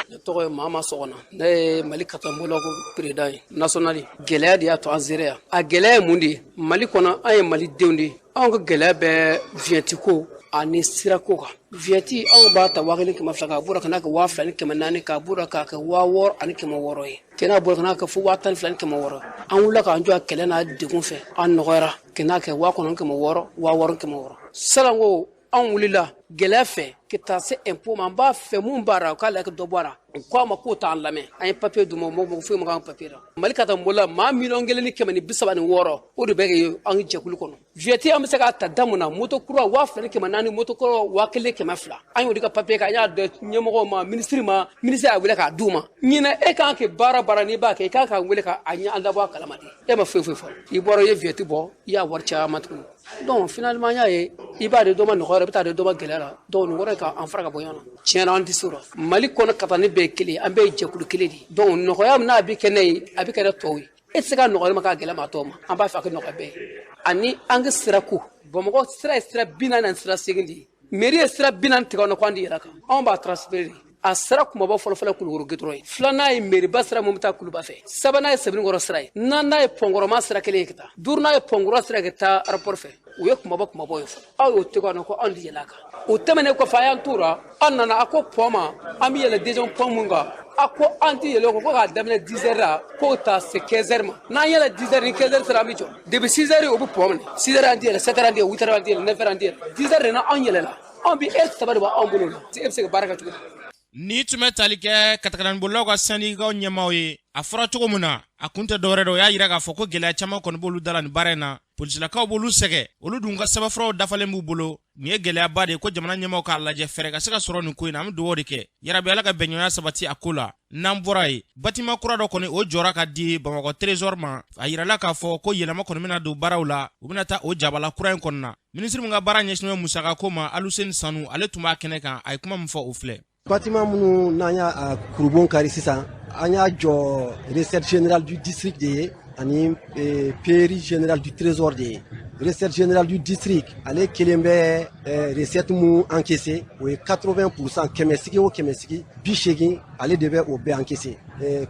Ne tɔgɔ ye Mama Sɔgɔna, ne ye Mali katanbolaw ko président ye national. Gɛlɛya de y'a to an sera yan. A gɛlɛya ye mun de ye? Mali kɔnɔ, an ye malidenw de ye. Anw ka gɛlɛya bɛ vignette ko ani sirako kan. Vignette, anw b'a ta 1200, k'a bɔra ka n'a kɛ 2400, k'a bɔra k'a kɛ 6600 ye, kɛ n'a bɔra ka n'a kɛ fo 12600. An wulila k'an jɔ a kɛlɛ n'a degun fɛ, an nɔgɔyara kɛ n'a kɛ 9600, 6600. Sisan ko anw wulila gɛlɛya fɛ ka taa se impôt ma. An b'a fɛ mun b'a la, u k'a lajɛ dɔ bɔ a la. U k'a ma k'o t'an lamɛn. An ye papier d'u ma, mɔgɔ foyi ma k'an papier la. Mali ka taa bolola maa 1,136, o de bɛ kɛ an jɛkulu kɔnɔ. Vignette, an bɛ se k'a ta da mun na? Moto kura 2400, moto kɔrɔ 1200. An y'o de ka papier kɛ, an y'a di ɲɛmɔgɔw ma, minisiri ma. Minisiri y'a wele k'a d'u ma. Ɲinɛ e kan kɛ baara baara, n'i b'a kɛ, i kan k'an wele k'a ɲɛ, an dabɔ a kalama de. E ma foyi foyi fɔ. I bɔra, i ye vignette bɔ, i y'a wari caman tuguni. Donc finalement, an y'a ye i b'a di dɔ ma nɔgɔya la, i bɛ taa di dɔ ma gɛlɛya la. Donc nin kɔrɔ ye k'an fara ka bɔ ɲɔgɔn na. Tiɲɛ na, an tɛ se o la. Mali kɔnɔ, katani bɛɛ ye kelen, an bɛɛ ye jɛkulu kelen de ye. Donc nɔgɔya min n'a bɛ kɛ ne ye, a bɛ kɛ ne tɔw ye. E tɛ se ka nɔgɔya ma k'a gɛlɛya ma tɔw ma. An b'a fɛ a ka nɔgɔya bɛɛ ye. Ani an ka sirako, Bamakɔ sira ye sira 48 de ye. Mairie ye sira 40 tigɛ an na ko an tɛ yɛlɛ a kan. Anw b'a transférer de. A sira kumaba fɔlɔfɔlɔ, Kulukoro goudron ye. Filanan ye meriba sira mun bɛ taa Kuluba fɛ. Sabanan ye Sebenikɔrɔ sira ye. Naaninan ye Pɔnkɔrɔma sira kelen ye ka taa. Duurunan ye Pɔnkura sira ka taa aéroport fɛ. O ye kumaba kumabaw ye fɔlɔ. Aw y'o tigɛ an na ko anw tɛ yɛlɛ a kan. O tɛmɛnen kɔfɛ, a y'an t'o la, an nana a ko pont ma, an bɛ yɛlɛ deuxième pont mun kan, a ko an tɛ yɛlɛ o kan, ko k'a daminɛ 10 heures la, k'o ta se 15 heures ma. N'an yɛlɛ 10 heures, ni 15 heures sera, an bɛ jɔ. Depuis 6 heures, o bɛ pont minɛ. 6 heures an tɛ yɛlɛ, 7 heures an tɛ yɛlɛ, 8 heures an tɛ yɛlɛ, 9 heures an tɛ yɛlɛ. 10 heures de na anw yɛlɛla. Anw bɛ heure 3 de b'anw bolo la. E bɛ se ka baara kɛ cogo di? Ni tun bɛ tali kɛ katakataninbolilaw ka sɛndikaw ɲɛmaaw ye, a fɔra cogo min na, a kun tɛ dɔwɛrɛ dɔn. O y'a yira k'a fɔ ko gɛlɛya caman kɔni b'olu da la nin baara in na. Polisilakaw b'olu sɛgɛ, olu dun ka sɛbɛnfuraw dafalen b'u bolo. Nin ye gɛlɛyaba de ye ko jamana ɲɛmaaw k'a lajɛ, fɛɛrɛ ka se ka sɔrɔ nin ko in na. An bɛ dugawu de kɛ yarabi, Ala ka bɛnɲɔgɔnya sabati a ko la. N'an bɔra yen, bâtiment kura dɔ kɔni o jɔra ka di Bamakɔ Trésor ma. A yirala k'a fɔ ko yɛlɛma kɔni bɛna don baaraw la, u bɛna taa o jabala kura in kɔnɔna. Minisiri min ka baara ɲɛsinnen bɛ musakako ma, Aluseni Sanu, ale tun b'a kɛnɛ kan. A ye kuma min fɔ, o filɛ. Bâtiment minnu n'an y'a kurubon kari sisan, an y'a jɔ recette générale du district de ye ani pairie générale du Trésor de ye. Recette générale du district, ale kelen bɛ recette mun encaissé, o ye 80%, 100 sigi o 100 sigi, 80, ale de bɛ o bɛɛ encaissé.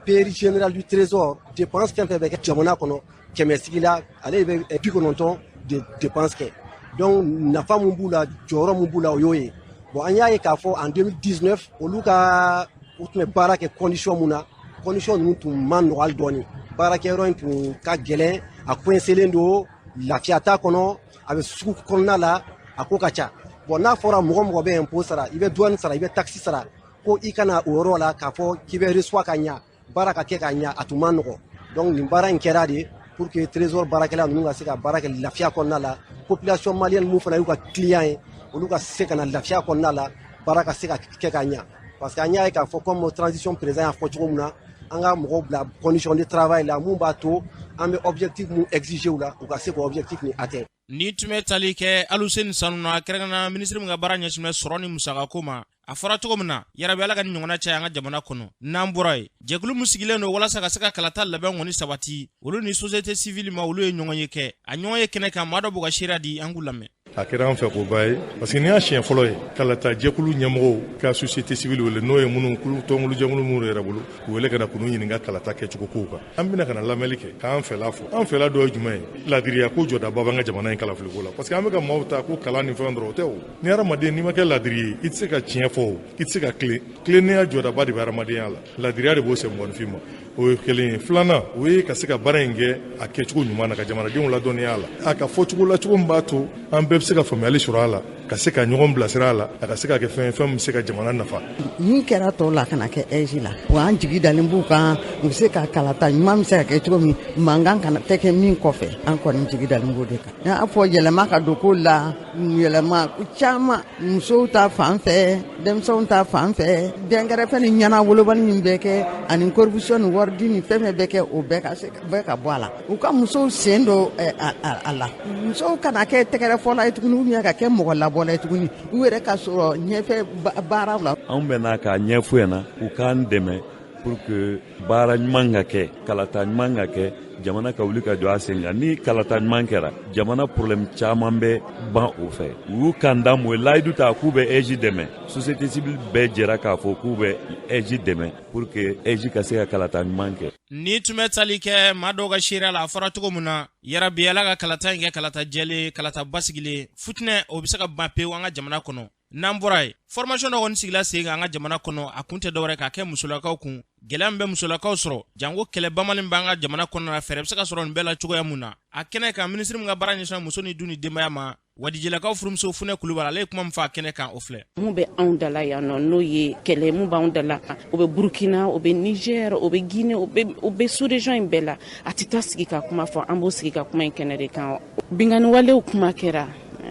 Pairie générale du Trésor, dépense fɛn fɛn bɛ kɛ jamana kɔnɔ, 100 sigi la, ale de bɛ 90 de dépense kɛ. Donc nafa mun b'u la, jɔyɔrɔ mun b'u la, o y'o ye. Bon, an y'a ye k'a fɔ en 2019, olu ka u tun bɛ baara kɛ condition mun na, condition ninnu tun ma nɔgɔ hali dɔɔni. Baarakɛyɔrɔ in tun ka gɛlɛn, a coincélen don, lafiya t'a kɔnɔ, a bɛ sugu kɔnɔna la, a ko ka ca. Bon, n'a fɔra mɔgɔ mɔgɔ bɛ impôt sara, i bɛ douane sara, i bɛ taxe sara, ko i kana o yɔrɔ la k'a fɔ k'i bɛ reçoit ka ɲa, baara ka kɛ ka ɲa, a tun ma nɔgɔ. Donc nin baara in kɛra de pour que Trésor baarakɛla ninnu ka se ka baara kɛ lafiya kɔnɔna la, population malienne mun fana y'u ka client ye, olu ka se ka na lafiya kɔnɔna la, baara ka se ka kɛ ka ɲa. Parce que an y'a ye k'a fɔ, comme transition président y'a fɔ cogo min na, an ka mɔgɔw bila condition de travail la mun b'a to an bɛ objectif mun exiger u la, u ka se k'o objectif ni atteindre. Ni tun bɛ tali kɛ Aluseni Sanu na, kɛrɛnkɛrɛnnenya minisiri min ka baara ɲɛsinnen bɛ sɔrɔ ni musakako ma. A fɔra cogo min na, yarabi, Ala ka ni ɲɔgɔnna caya an ka jamana kɔnɔ. N'an bɔra yen, jɛkulu min sigilen don walasa ka se ka kalata labɛn kɔni sabati, olu ni société civile ma, olu ye ɲɔgɔn ye kɛ. A ɲɔgɔn ye kɛnɛ kan, maa dɔ b'u ka seereya di, an k'u lamɛn. A kɛra an fɛ koba ye, parce que n'i y'a siɲɛ fɔlɔ ye kalata jɛkulu ɲɛmɔgɔw ka société civile wele, n'o ye minnu tɔnkulu jɛkulu minnu yɛrɛ bolo, k'u wele ka na k'u ɲininka kalata kɛcogo kow kan. An bɛna ka na lamɛnli kɛ k'an fɛla fɔ. An fɛla dɔ ye jumɛn ye? Ladiriya ko jɔdaba b'an ka jamana in kalafiliko la, parce que an bɛ ka maaw ta ko kalan ni fɛn dɔrɔn, o tɛ. O ni hadamaden n'i ma kɛ ladiri ye, i tɛ se ka tiɲɛ fɔ, o i tɛ se ka tilen. Tilennenya jɔdaba de bɛ hadamadenya la, ladiriya de b'o se mɔgɔninfin ma. O ye kelen ye. Filanan, o ye ka se ka baara in kɛ a kɛcogo ɲuman na, ka jamanadenw ladɔnniya a la, a ka fɔcogo la, cogo min b'a to an bɛɛ bɛ se ka faamuyali sɔrɔ a la, ka se ka ɲɔgɔn bilasira a la, a ka se ka kɛ fɛn ye, fɛn min bɛ se ka jamana nafa. Min kɛra tɔw la, kana kɛ AIGE la wa. An jigi dalen b'u kan, u bɛ se ka kalata ɲuman bɛ se ka kɛ cogo min, mankan kana tɛ kɛ min kɔfɛ. An kɔni jigi dalen b'o de kan. N y'a fɔ, yɛlɛma ka don ko la, yɛlɛma caman, musow ta fan fɛ, denmisɛnw ta fan fɛ, dɛnkɛrɛfɛ ni ɲɛna wolobali min bɛ kɛ, ani corruption ni waridi ni fɛn fɛn bɛ kɛ, o bɛɛ ka se bɛɛ ka bɔ a la. U ka musow sen don a la, musow kana kɛ tɛgɛrɛfɔla ye tuguni, ou bien ka kɛ mɔgɔ labɔla ye tuguni, u yɛrɛ ka sɔrɔ ɲɛfɛ baaraw la. Anw bɛ n'a k'a ɲɛfɔ ɲɛna, u k'an dɛmɛ. pour que baara ɲuman ka kɛ, kalata ɲuman ka kɛ, jamana ka wuli ka jɔ a sen kan. Ni kalata ɲuman kɛra, jamana problème caman bɛ ban o fɛ. U y'u kan da mun ye, layidu ta k'u bɛ AIGE dɛmɛ. Société civile bɛɛ jɛra k'a fɔ k'u bɛ AIGE dɛmɛ pour que AIGE ka se ka kalata ɲuman kɛ. Ni tun bɛ tali kɛ maa dɔw ka seereya la, a fɔra cogo min na, yarabi Ala ka kalata in kɛ kalata jɛlen, kalata basigilen, futinɛ o bɛ se ka ban pewu an ka jamana kɔnɔ. N'an bɔra yen, formation dɔ kɔni sigila sen kan an ka jamana kɔnɔ. A kun tɛ dɔwɛrɛ k'a kɛ musolakaw kun. Gɛlɛya min bɛ musolakaw sɔrɔ, janko kɛlɛ banbali b'an ka jamana kɔnɔna na, fɛɛrɛ bɛ se ka sɔrɔ nin bɛɛ la cogoya mun na. A kɛnɛ kan, minisiri min ka baara ɲɛsinna muso ni du ni denbaya ma, Wadijelakaw furumuso Funɛ Kulubali, ale ye kuma min fɔ a kɛnɛ kan, o filɛ. Mun bɛ anw da la yan nɔ, n'o ye kɛlɛ mun b'anw da la, o bɛ Burukina, o bɛ Niger, o bɛ Guinée, o bɛ sous-région in bɛɛ la. A tɛ taa sigi ka kuma fɔ, an b'o sigi ka kuma in kɛnɛ de kan. Binkanni walew kuma kɛra,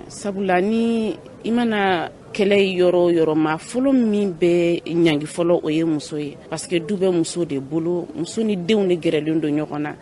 sabula ni i mana kɛlɛ yɔrɔ o yɔrɔ, maa fɔlɔ min bɛ ɲangi fɔlɔ, o ye muso ye, parce que du bɛ muso de bolo, muso ni denw de gɛrɛlen don ɲɔgɔn na.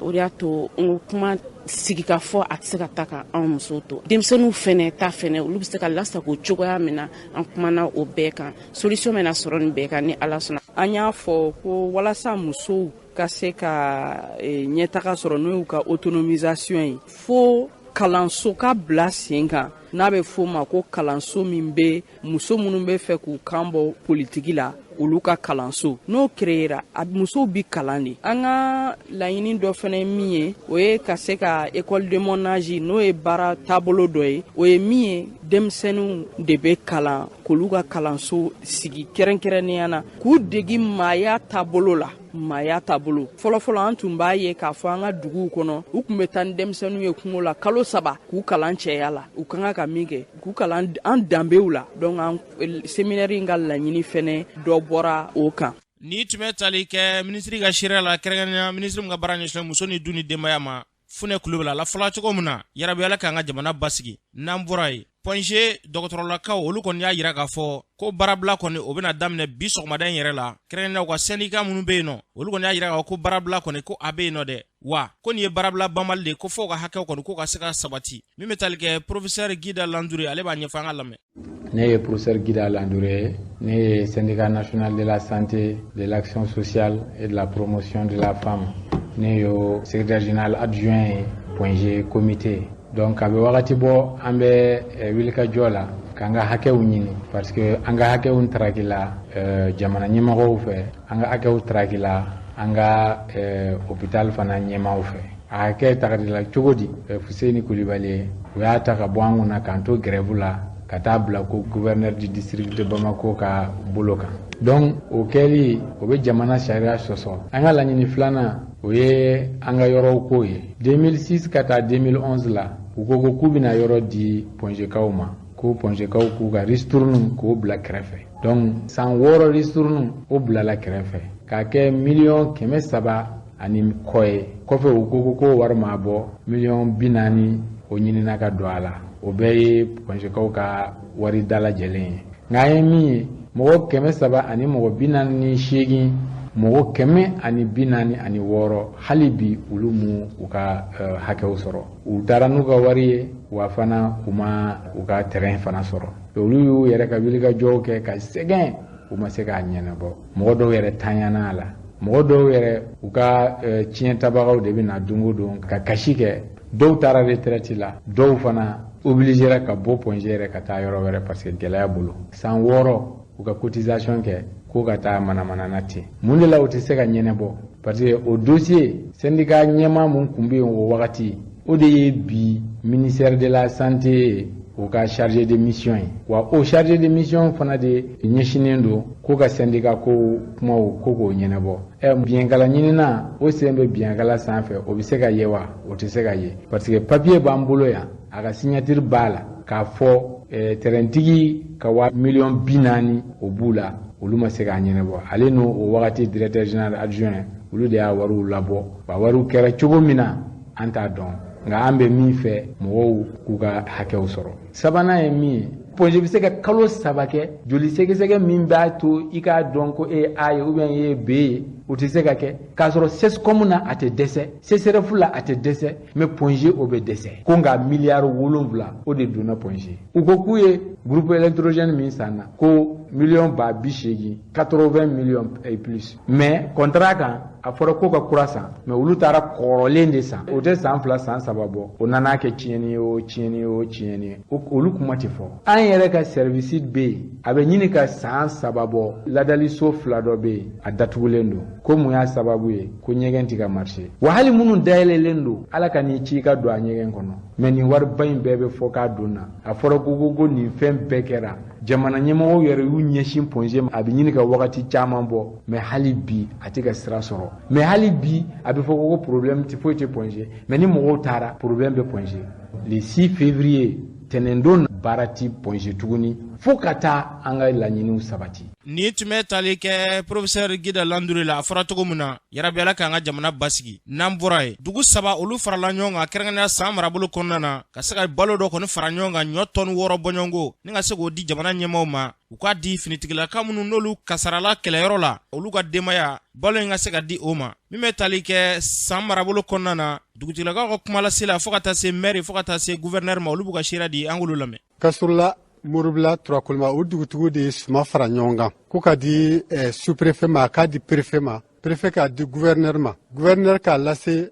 O de y'a to n ko kuma sigikafɔ a tɛ se ka ta ka anw musow to. Denmisɛnninw fɛnɛ ta fɛnɛ, olu bɛ se ka lasago cogoya min na, an kumana o bɛɛ kan. Solution bɛna sɔrɔ nin bɛɛ kan ni Ala sɔnna. An y'a fɔ ko walasa musow ka se ka ɲɛtaga sɔrɔ, n'o y'u ka autonomisation ye, fo kalanso ka bila sen kan, n'a bɛ f'o ma ko kalanso min bɛ muso minnu bɛ fɛ k'u kan bɔ politiki la, olu ka kalanso. N'o créera, a musow bi kalan de. An ka laɲini dɔ fana ye min ye, o ye ka se ka école de mon âge, n'o ye baara taabolo dɔ ye, o ye min ye, denmisɛnninw de bɛ kalan, k'olu ka kalanso sigi kɛrɛnkɛrɛnnenya na, k'u degi maaya taabolo la. Maaya taabolo fɔlɔfɔlɔ, an tun b'a ye k'a fɔ an ka duguw kɔnɔ, u tun bɛ taa ni denmisɛnninw ye kungo la kalo 3, k'u kalan cɛya la, u ka kan ka min kɛ, k'u kalan an danbew la. Donc an séminaire in ka laɲini fɛnɛ dɔ bɔra o kan. Ni tun bɛ tali kɛ minisiri ka seereya la, kɛrɛnkɛrɛnnenya minisiri min ka baara ɲɛsinnen muso ni du ni denbaya ma, Funɛ Kulubali, a la fɔla cogo min na, yarabi Ala k'an ka jamana basigi. N'an bɔra yen, Point G dɔgɔtɔrɔlakaw, olu kɔni y'a yira k'a fɔ ko baarabila kɔni, o bɛna daminɛ bi sɔgɔmada in yɛrɛ la. Kɛrɛnkɛrɛnnenya u ka syndicat minnu bɛ yen nɔ, olu kɔni y'a yira k'a fɔ ko baarabila kɔni, ko a bɛ yen nɔ dɛ, wa ko nin ye baarabila banbali de ye, ko fo ka hakɛw kɔni k'o ka se ka sabati. Min bɛ tali kɛ professeur Guida Landouré, ale b'a ɲɛfɔ, an ka lamɛn. Ne ye professeur Guida Landouré ye. Ne ye syndicat national de la santé, de l'action sociale et de la promotion de la femme, ne y'o secrétaire général adjoint ye, Point G comité. Donc a bɛ wagati bɔ, an bɛ wulikajɔ la k'an ka hakɛw ɲini, parce que an ka hakɛw tarakila jamana ɲɛmɔgɔw fɛ, an ka hakɛw tarakila an ka hôpital fana ɲɛmaaw fɛ. A hakɛ tagarila cogo di? Fuseni Kulibali ye, u y'a ta ka bɔ an kunna k'an to grève la, ka taa bila ko gouverneur du district de Bamako ka bolo kan. Donc o kɛli, o bɛ jamana sariya sɔsɔ. An ka laɲini filanan, o ye an ka yɔrɔw ko ye. 2006 ka taa 2011 la, u ko ko k'u bɛna yɔrɔ di Point Gkaw ma, ko Point Gkaw k'u ka ristourne k'o bila kɛrɛfɛ. Donc san 6, ristourne o bilala kɛrɛfɛ k'a kɛ miliyɔn 300 ani kɔ ye. Kɔfɛ, u ko ko wari ma bɔ, miliyɔn 40 o ɲinina ka don a la. O bɛɛ ye Point Gkaw ka wari dalajɛlen ye. Nka an ye min ye, mɔgɔ 300 ani mɔgɔ 48, mɔgɔ 146, hali bi olu mu u ka hakɛw sɔrɔ. U taara n'u ka wari ye, wa fana u ma u ka terrain fana sɔrɔ. Olu y'u yɛrɛ ka wulikajɔw kɛ ka sɛgɛn, u ma se k'a ɲɛnabɔ. Mɔgɔ dɔw yɛrɛ tanyana a la, mɔgɔ dɔw yɛrɛ, u ka tiɲɛtabagaw de bɛ na don o don ka kasi kɛ. Dɔw taara retraite la, dɔw fana obligera ka bɔ Point G yɛrɛ ka taa yɔrɔ wɛrɛ, parce que gɛlɛya bolo. San 6, u ka cotisation kɛ ko ka taa manamanana ten. Mun de la o tɛ se ka ɲɛnabɔ? Parce que o dossier, syndicat ɲɛmaa mun tun bɛ yen o wagati, o de ye bi ministère de la santé ye, o ka chargé de mission ye. Wa o chargé de mission fana de ɲɛsinnen don ko ka syndicat ko kumaw ko k'o ɲɛnabɔ. Ɛ, biɲɛkala ɲinina, o sen bɛ biɲɛkala sanfɛ, o bɛ se ka ye wa? O tɛ se ka ye, parce que papier b'an bolo yan, a ka signature b'a la k'a fɔ terraintigi ka wa miliyɔn 40 o b'u la, olu ma se k'a ɲɛnabɔ. Ale n'o o wagati directeur général adjoint, olu de y'a wariw labɔ. Wa wariw kɛra cogo min na, an t'a dɔn. Nka an bɛ min fɛ, mɔgɔw k'u ka hakɛw sɔrɔ. Sabanan ye min ye, Point G bɛ se ka kalo 3 kɛ, joli sɛgɛsɛgɛ min b'a to i k'a dɔn ko e ye A ye ou bien e ye B ye, o tɛ se ka kɛ. K'a sɔrɔ CSCOM na a tɛ dɛsɛ, CSRéf la a tɛ dɛsɛ, mais Point G o bɛ dɛsɛ. Ko nka miliyari 7 o de donna Point G. U ko k'u ye groupe électrogène min san na, ko miliyɔn 80 000, 80 millions et plus. Mais contrat kan, a fɔra ko ka kura san, mais olu taara kɔrɔlen de san. O tɛ san 2, san 3 bɔ. O nana kɛ tiɲɛni ye o, tiɲɛni ye o, tiɲɛni ye. Olu kuma tɛ fɔ. An yɛrɛ ka service bɛ yen, a bɛ ɲini ka san 3 bɔ. Ladaliso 2 dɔ bɛ yen, a datugulen don. Ko mun y'a sababu ye? Ko ɲɛgɛn tɛ ka marcher. Wa hali minnu dayɛlɛlen don, Ala ka n'i ci i ka don a ɲɛgɛn kɔnɔ. Mais nin wariba in bɛɛ bɛ fɔ k'a donna. A fɔra ko nin fɛn bɛɛ kɛra. Jamana ɲɛmɔgɔw yɛrɛ y'u ɲɛsin Point G ma, a bɛ ɲini ka wagati caman bɔ, mais hali bi a tɛ ka sira sɔrɔ. Mais hali bi a bɛ fɔ ko problème tɛ foyi tɛ Point G, mais ni mɔgɔw taara, problème bɛ Point G. Le 6 février, tɛnɛndon, baara ti Point G tuguni fo ka taa an ka laɲiniw sabati. Nin tun bɛ tali kɛ professeur Guida Landure la. A fɔra cogo min na, yarabi Ala k'an ka jamana basigi. N'an bɔra yen, dugu 3 olu farala ɲɔgɔn kan, kɛrɛnkɛrɛnnenya San marabolo kɔnɔna na, ka se ka balo dɔ kɔni fara ɲɔgɔn kan, ɲɔ tɔni 6 bɔɲɔgɔnko, ni ka se k'o di jamana ɲɛmaaw ma, u k'a di finitigilaka minnu n'olu kasarala kɛlɛyɔrɔ la, olu ka denbaya, balo in ka se ka di o ma. Min bɛ tali kɛ San marabolo kɔnɔna na, dugutigilakaw ka kumalase la, fo ka taa se maire, fo ka taa se gouverneur ma, olu b'u ka seereya di. An k'olu lamɛn. Kasɔrɔla, Moribila, Turakoloma, o dugutigiw de ye suma fara ɲɔgɔn kan ko ka di sous-préfet ma, a k'a di préfet ma, préfet k'a di gouverneur ma, gouverneur k'a lase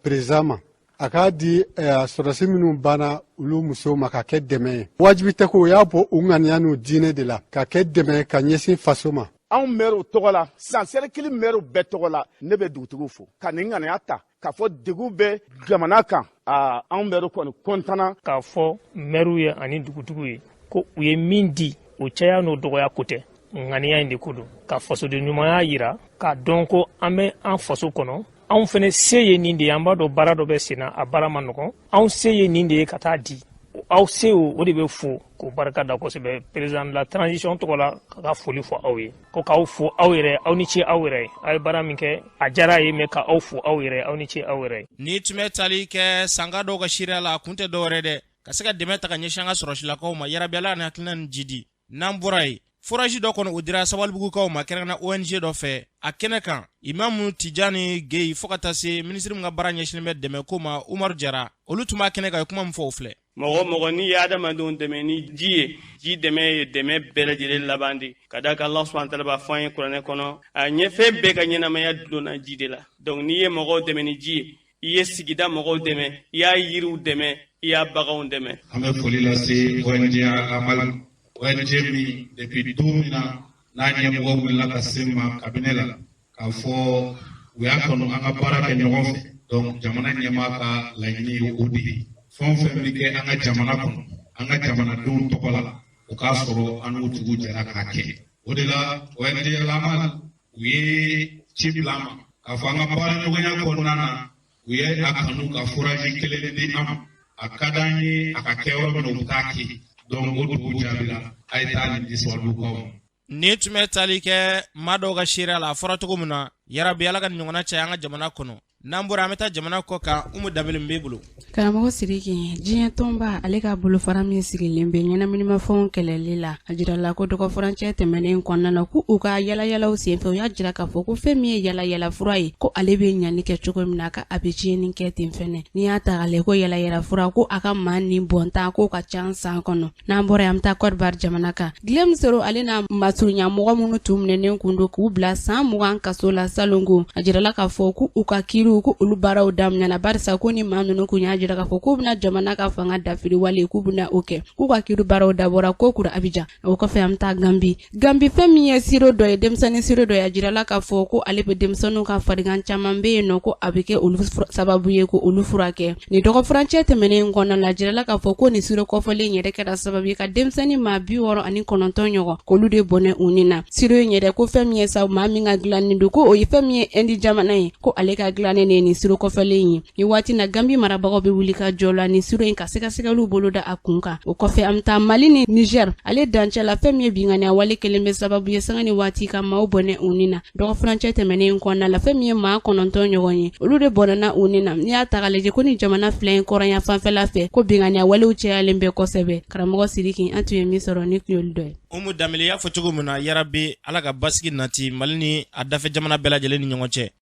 président ma, a k'a di sɔrɔdasi minnu banna olu musow ma, ka kɛ dɛmɛ ye. Wajibi tɛ ko o y'a bɔ u ŋaniya n'u diinɛ de la, ka kɛ dɛmɛ ka ɲɛsin faso ma. Anw mɛriw tɔgɔ la sisan, cercle mɛriw bɛɛ tɔgɔ la, ne bɛ dugutigiw fo ka nin ŋaniya ta k'a fɔ degun bɛ jamana kan. Aa, anw mɛriw kɔni kɔntana. K'a fɔ mɛriw ye ani dugutigiw ye ko u ye min di, o caya n'o dɔgɔya ko tɛ, ŋaniya in de ko don, ka fasoden ɲumanya yira, k'a dɔn ko an bɛ an faso kɔnɔ, anw fɛnɛ se ye nin de ye. An b'a dɔn baara dɔ bɛ sen na, a baara ma nɔgɔn, anw se ye nin de ye ka taa di. Aw se o de bɛ fo k'o barika da kosɛbɛ. Président de la transition tɔgɔ la, ka ka foli fɔ aw ye, ko k'aw fo aw yɛrɛ, aw ni ce aw yɛrɛ ye, aw ye baara min kɛ, a diyara ye, mais ka aw fo aw yɛrɛ, aw ni ce aw yɛrɛ ye. Ni tun bɛ tali kɛ sanka dɔw ka seereya la, a kun tɛ dɔwɛrɛ dɛ, ka se ka dɛmɛ ta ka ɲɛsin an ka sɔrɔsilakaw ma. Yarabi Ala ni hakilina ni jidi. N'an bɔra yen, forage dɔ kɔni o dira Sabalibugukaw ma, kɛrɛnkɛrɛnna ONG dɔ fɛ. A kɛnɛ kan, imamu Tijani Geyi, fo ka taa se minisiri min ka baara ɲɛsinnen bɛ dɛmɛ ko ma, Umaru Jara, olu tun b'a kɛnɛ kan. Ye kuma min fɔ, o filɛ. Mɔgɔ mɔgɔ n'i ye adamadenw dɛmɛ ni ji ye, ji dɛmɛ ye dɛmɛ bɛɛ lajɛlen laban de, ka da kan Allah subhanahu wa ta'ala b'a fɔ an ye kuranɛ kɔnɔ, a ɲɛfɛn bɛɛ ka ɲɛnamaya dulonna ji de la. Donc n'i ye mɔgɔw dɛmɛ ni ji ye, i ye sigida mɔgɔw dɛmɛ, i y'a yiriw dɛmɛ, i y'a baganw dɛmɛ. An bɛ foli lase ONG Amal, ONG min depuis don min na n'a ɲɛmɔgɔ wulila ka se n ma cabinet la k'a fɔ u y'a kanu an ka baara kɛ ɲɔgɔn fɛ. Donc jamana ɲɛmaa ka laɲini ye o de ye, fɛn o fɛn bɛ kɛ an ka jamana kɔnɔ, an ka jamanadenw tɔgɔ la, o k'a sɔrɔ an n'u tigiw jɛra k'a kɛ. O de la ONG Amal u ye ci bila an ma k'a fɔ an ka baaraɲɔgɔnya kɔnɔna na, u ye a kanu ka forage kelen di an ma, a ka d'an ye a ka kɛ yɔrɔ min na, u bɛ taa kɛ. Donc o dugu jaabira, a ye taa nin di Sabalibugukaw ma. Nin tun bɛ tali kɛ maa dɔw ka seereya la. A fɔra cogo min na, yarabi Ala ka nin ɲɔgɔnna caya an ka jamana kɔnɔ. N'an bɔra, an bɛ taa jamana kɔ kan. Umu Danbele b'e bolo. Karamɔgɔ Sidiki, diɲɛ tɔnba ale ka bolofara min sigilen bɛ ɲɛnaminimafɛnw kɛlɛli la, a jirala ko dɔgɔfurancɛ tɛmɛnen kɔnɔna na, ko u ka yalayalaw senfɛ, u y'a jira k'a fɔ ko fɛn min ye yalayala fura ye, ko ale bɛ ɲani kɛ cogo min na, ka a bɛ tiɲɛni kɛ ten fɛnɛ. N'i y'a ta k'a lajɛ, ko yalayala fura, ko a ka maa ni bɔnta k'o ka ca san kɔnɔ. N'an bɔra yen, an bɛ taa Côte d'Ivoire jamana kan. Guillaume Soro ale n'a masurunya mɔgɔ minnu tun minɛnen kun don k'u bila san 20 kaso la salongo, a jirala k'a fɔ ko u ka kiiriw, ko olu baaraw daminɛna, barisa ko ni maa ninnu kun y'a jira k'a fɔ k'u bɛna jamana ka fanga dafiri wale, k'u bɛna o kɛ, k'u ka kiiri baaraw dabɔra ko kura Abidjan. O kɔfɛ, an bɛ taa Gambi. Gambi, fɛn min ye siro dɔ ye, denmisɛnnin siro dɔ ye, a jirala k'a fɔ ko ale bɛ denmisɛnninw ka farigan caman bɛ yen nɔ, ko a bɛ kɛ olu sababu ye ko olu furakɛ. Nin dɔgɔfurancɛ tɛmɛnen kɔnɔna la, a jirala k'a fɔ ko nin siro kɔfɔlen yɛrɛ kɛra sababu ye ka denmisɛnnin maa 69 ɲɔgɔn k'olu de bɔnɛ u ni na. Siro in yɛrɛ, ko fɛn min ye sa, maa min ka dilanni don, ko o ye fɛn min ye Indi jamana ye, ko ale ka dilanni. kɛnɛ de ye nin siro kɔfɛlen ye. Ni waati na, Gambi marabagaw bɛ wuli ka jɔ la nin siro in ka sɛgɛsɛgɛliw boloda a kun kan. O kɔfɛ, an bɛ taa Mali ni Niger ale dancɛ la. Fɛn min ye binkanniya wale kelen bɛ sababu ye sanga ni waati ka maaw bɔnɛ u ni na dɔgɔfurancɛ tɛmɛnen kɔnɔna la. Fɛn min ye maa 9 ɲɔgɔn ye, olu de bɔnɛna u ni na. N'i y'a ta k'a lajɛ ko ni jamana fila in kɔrɔnya fanfɛla fɛ, ko binkanniya walew cayalen bɛ kosɛbɛ. Karamɔgɔ Sidiki, an tun ye min sɔrɔ ni tun y'olu dɔ ye. Umu Danbele y'a fɔ cogo min na, yarabi Ala ka basigi nati Mali ni a dafɛ jamana bɛɛ lajɛlen ni ɲɔgɔn cɛ.